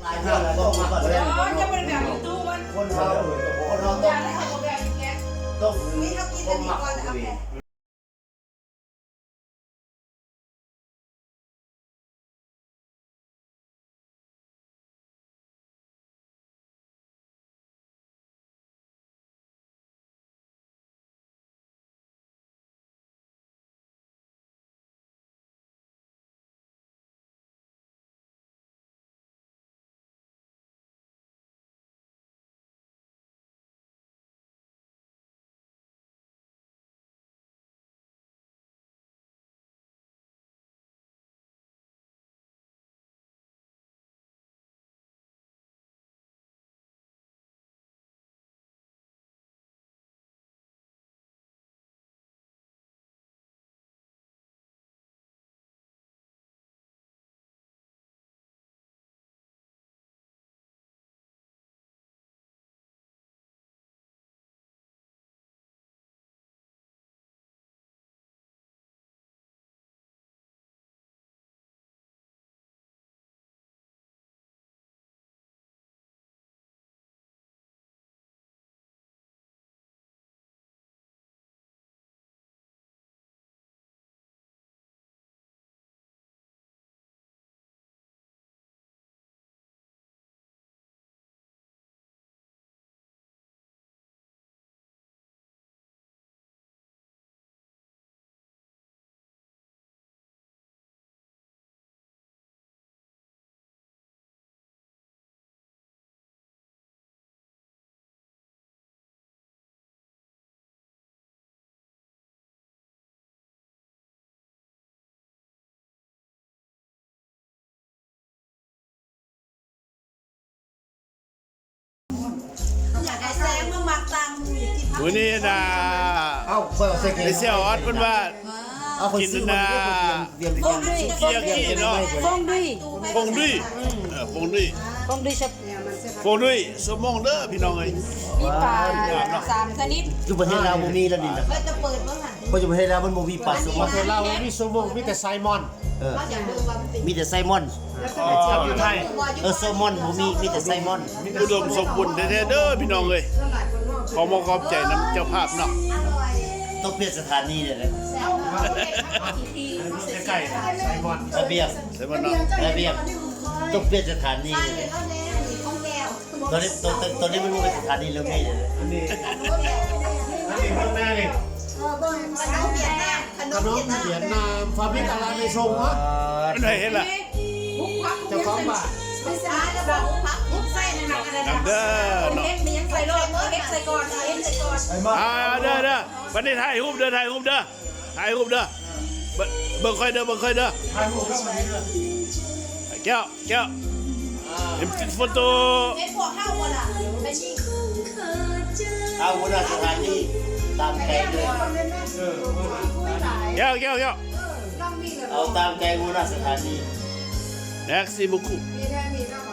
ຫຼາຍເທື່ອແລ້ວ ຕ້ອງມາກ່ອນເດ້. ອໍ ເຈົ້າບໍ່ໄດ້ແບບຢູ່ຕູ້ມັນ ຄົນເຮົາ ຄົນເຮົາຕ້ອງ ເຈົ້າໄດ້ເຂົ້າບໍ່ແບບຢູ່ແກະ ຕ້ອງມີເຮົາກິນອັນນີ້ກ່ອນແລ້ວເອົາແກະ. ຢາກໃຫ້ແຊງມາມັກຕ່າງໝູ່ ຢາກກິນຜັກ ມື້ນີ້ນະ ເອົ້າ ຂ້ອຍເອົາໃສ່ແກງ ໄອ້ສ່ຽວອອດເພິ່ນວ່າ ເອົາ ຂ້ອຍຊື້ມາ ກິນນະ ເວຍງ ເວຍງ ສຸກີຍາກິເນາະ ຟອງດຸຍ ຟອງດຸຍ ເອີ ຟອງດຸຍ ຟອງດຸຍ ເອີ ຟອງດຸຍ ຊົ່ວໂມງເດີພີ່ນ້ອງເອີຍ ມີປາສາມຊະນິດ ຢູ່ປະເທດລາວບໍ່ມີແລ້ວນີ້ນະ ເອີ ຈະເປີດເບິ່ງຫັ້ນ ເພາະຢູ່ປະເທດລາວມັນບໍ່ມີປາແຊລມອນ ປະເທດລາວມັນມີໂຊໂມງ ມີແຕ່ໄຊມອນ ເອີ ມີແຕ່ໄຊມອນ ເອີ ໂຊໂມງບໍ່ມີ ມີແຕ່ໄຊມອນ ອຸດົມສົມບູນແທ້ໆເດີພີ່ນ້ອງເອີຍ ຂໍມອບຂອບໃຈນຳເຈົ້າພາບເນາະ ຕ້ອງປ່ຽນສະຖານີເລີຍນະ ໃກ້ໆ ໄຊມອນ ລະບຽບ ໄຊມອນເນາະ ລະບຽບ ຕ້ອງປ່ຽນສະຖານີເລີຍນະ ຕອນນີ້ ຕອນ ຕອນນີ້ມັນບໍ່ແມ່ນສະຖານີລົດເມເລີຍນະ ອັນນີ້ ອັນນີ້ເບິ່ງໜ້ານີ້ ເອີ ເບິ່ງຂະໜົມຫວຽດນາມ ຂະໜົມຫວຽດນາມ ຟາບຣິກອາລາເມຊົງເນາະ ເປັນໃຜເຮັດລະ ເຈົ້າຂອງບ້ານ ນຳເດີເນາະ ເຮັດມີຫຍັງໃສ່ໂລດ ເຮັດໃສ່ກ່ອນ ເຮັດໃສ່ກ່ອນ ອ່າ ເດີ ເດີ ບັດນີ້ຖ່າຍຮູບເດີ ຖ່າຍຮູບເດີ ຖ່າຍຮູບເດີ ເບິ່ງ ເບິ່ງຂ້ອຍເດີ ເບິ່ງຂ້ອຍເດີ ແກ້ວ ແກ້ວ ເອັມຕິດໂຟໂຕ້ ເປັນພວກເຮົາບໍ່ລະ ໄປຊິ ເອົາຫົວໜ້າສະຖານີຕາມໃຈເລີຍ ແກ້ວ ແກ້ວ ແກ້ວ ເອົາຕາມໃຈຫົວໜ້າສະຖານີ ແມັກຊິບຸກຸ ມີແທ້ມີເນາະ